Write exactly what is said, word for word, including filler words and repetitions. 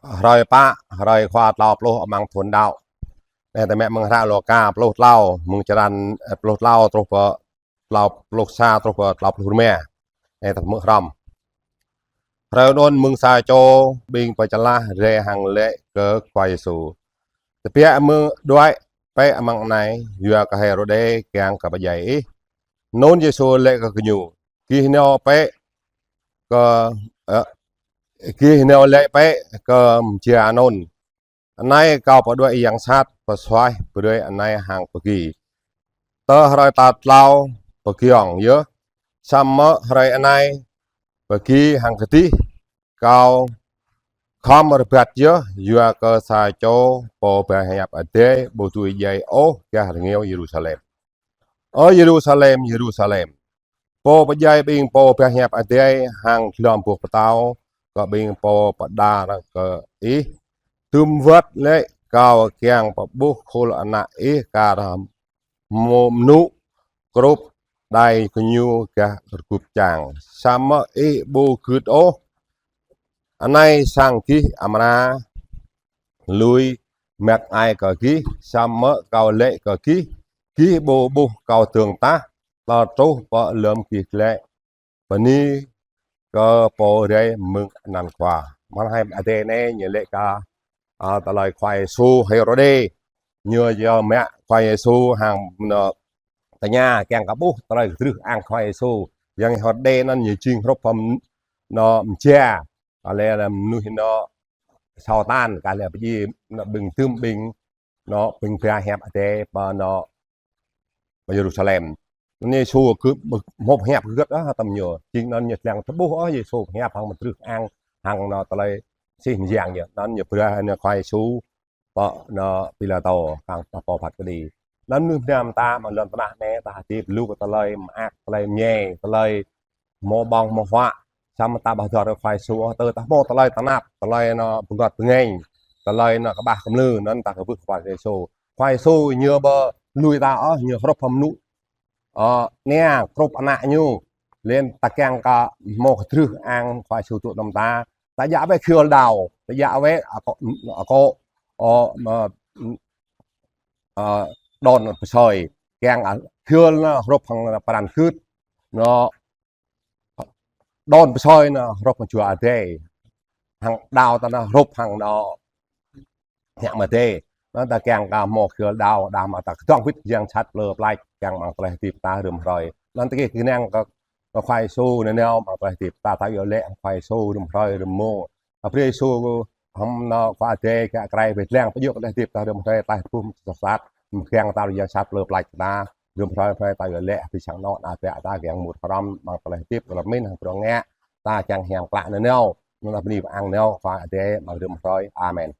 Hrơi pă, hrơi khua tlâo pluh amăng thun đăo. Anai ta mă mơ̆ng hră Luka pluh tlâo, mơ̆ng črăn, ơ, pluh tlâo truh pơ tlâo pluh sa truh pơ tlâo pluh rơma. Anai ta hmư̆ hrŏm. Hrơi anŭn mơ̆ng sa čô ƀing pơčalah rai hăng laĭ kơ Khua Yêsu: Tơbiă mơ̆ đuaĭ bĕ amăng anai, yua kơ Hêrôđê kiăng kơ pơdjai ih. Anŭn Yêsu laĭ kơ gơñu: Gih nao bĕ kơ, ơ, gih nao laĭ bĕ kơ mơja anŭn: Anai kâo pơđuaĭ yang sat, pơsuaih brơi anai hăng pơgi. Tơ hrơi tal tlâo pơgiŏng yơh. Samơ̆ hrơi anai pơgi hăng kơdih kâo khŏm rơbat yơh, yua kơ sa čô Pô Ba Hiăp Adai ƀu dưi djai ôh gah rơngiao Yêrusalem. Ơ Yêrusalem, Yêrusalem, pô pơdjai ƀing Pô Ba Hiăp Adai hăng glŏm boh pơtâo kơ ƀing pô pơđar kơ ih! Dŭm wơ̆t lĕ kâo kiăng pơƀuh khul ană ih kar hmâo mơnŭ krup đai gơñu gah rơgŭp čang, samơ̆ ih ƀu gưt ôh. Anai sang gih amra lui mă ai kơ gih, samơ̆ kâo laĭ kơ gih, gih ƀu ƀuh kâo dơ̆ng tah, tơl truh pơ lơ̆m gih glaĭ bơni kơ Pô rai mơ̆ng anăn Khua. Amăng hrơi Adai anai ñu laĭ kơ, ơ, tơlơi Khua Yêsu Hêrôđê. Ñu yơh mă Khua Yêsu hăng anŏ tơña kiăng kơ ƀuh tơlơi kơdrưh ang Khua Yêsu. Yang Hêrôđê anŭn ñu jing hrup hăng anŏ mơja, kah lĕ mơnuih anŏ Satan, kah lĕ pơdjai anŏ ƀing dŭm ƀing anŏ ƀing Ba Hiăp Adai pơ anŏ pơ Yêrusalem. Anŭn Yêsu kơ hmâo pơhiăp hơget ah tơm ñu. Jing anŭn ñu lăng tơƀuh ôh Yêsu pơhiăp hăng mơdrưh ang hăng anŏ tơlơi sĭ mơyang ñu. Anŭn ñu brơi anŏ Khua Yêsu pơ anŏ Pilatô hăng ta pô phat kơđi. Anŭn mơnuih mơnam ta amăng lŏn tơnah anai ta hơdip lu kơ tơlơi mơak, tơlơi mơñai, tơlơi hmâo ƀơ̆ng hmâo huă. Samơ̆ ta ƀu dŏ kơ Khua Yêsu ôh, tơ ta hmâo tơlơi tơnap, tơlơi anŏ bơngăt bơngêñ, tơlơi anŏ kơƀah kơmlư, anŭn ta kơƀah Khua Yêsu. Khua Yêsu ñu ƀu lui ta ôh, ñu hrup hăng mơnŭ, ơ, anai krup ană ñu. Lĕ ta kiăng kơ hmâo kơdrưh ang Khua Yêsu tŭ anăm ta, ta djă wĕ khul đao, ta djă wĕ akŏ, akŏ, ơ, mă, ơ, đon pơsơi, kiăng, ơ, khul anŭn hrup hăng pran gưt, anŏ đon pơsơi anŭn hrup hăng Jua Adai, hăng đao ta anŭn hrup hăng anŏ Hiăp Adai. Anŭn ta kiăng kơ hmâo khul đao, đah mơ̆ ta kơdŏng wĭt yang sat plư plač, kiăng amăng tơlơi hơdip ta rĭm hrơi. Anŭn ta kiăng kơ năng kơ, kơ Khua Yêsu nanao amăng tơlơi hơdip ta, ta iâu laĭ Khua Yêsu rĭm hrơi rĭm mông. Ơ Khua Yêsu hăng anŏ Khua Adai kơ krai wĕ lăng pơdjai kơ tơlơi hơdip ta rĭm hrơi, tơlơi hơdip soh sat, mơ̆ kiăng ta yang sat plư plač ta rĭm hrơi hrơi, ta iâu laĭ abih sang anŏ ană bă ta kiăng mŭt hrŏm amăng tơlơi hơdip kơ lŏm min hăng prong ngă, ta čang hiam klă nanao. Anŭn ta bơni pơang nao Khua Adai amăng rĭm hrơi. Amen.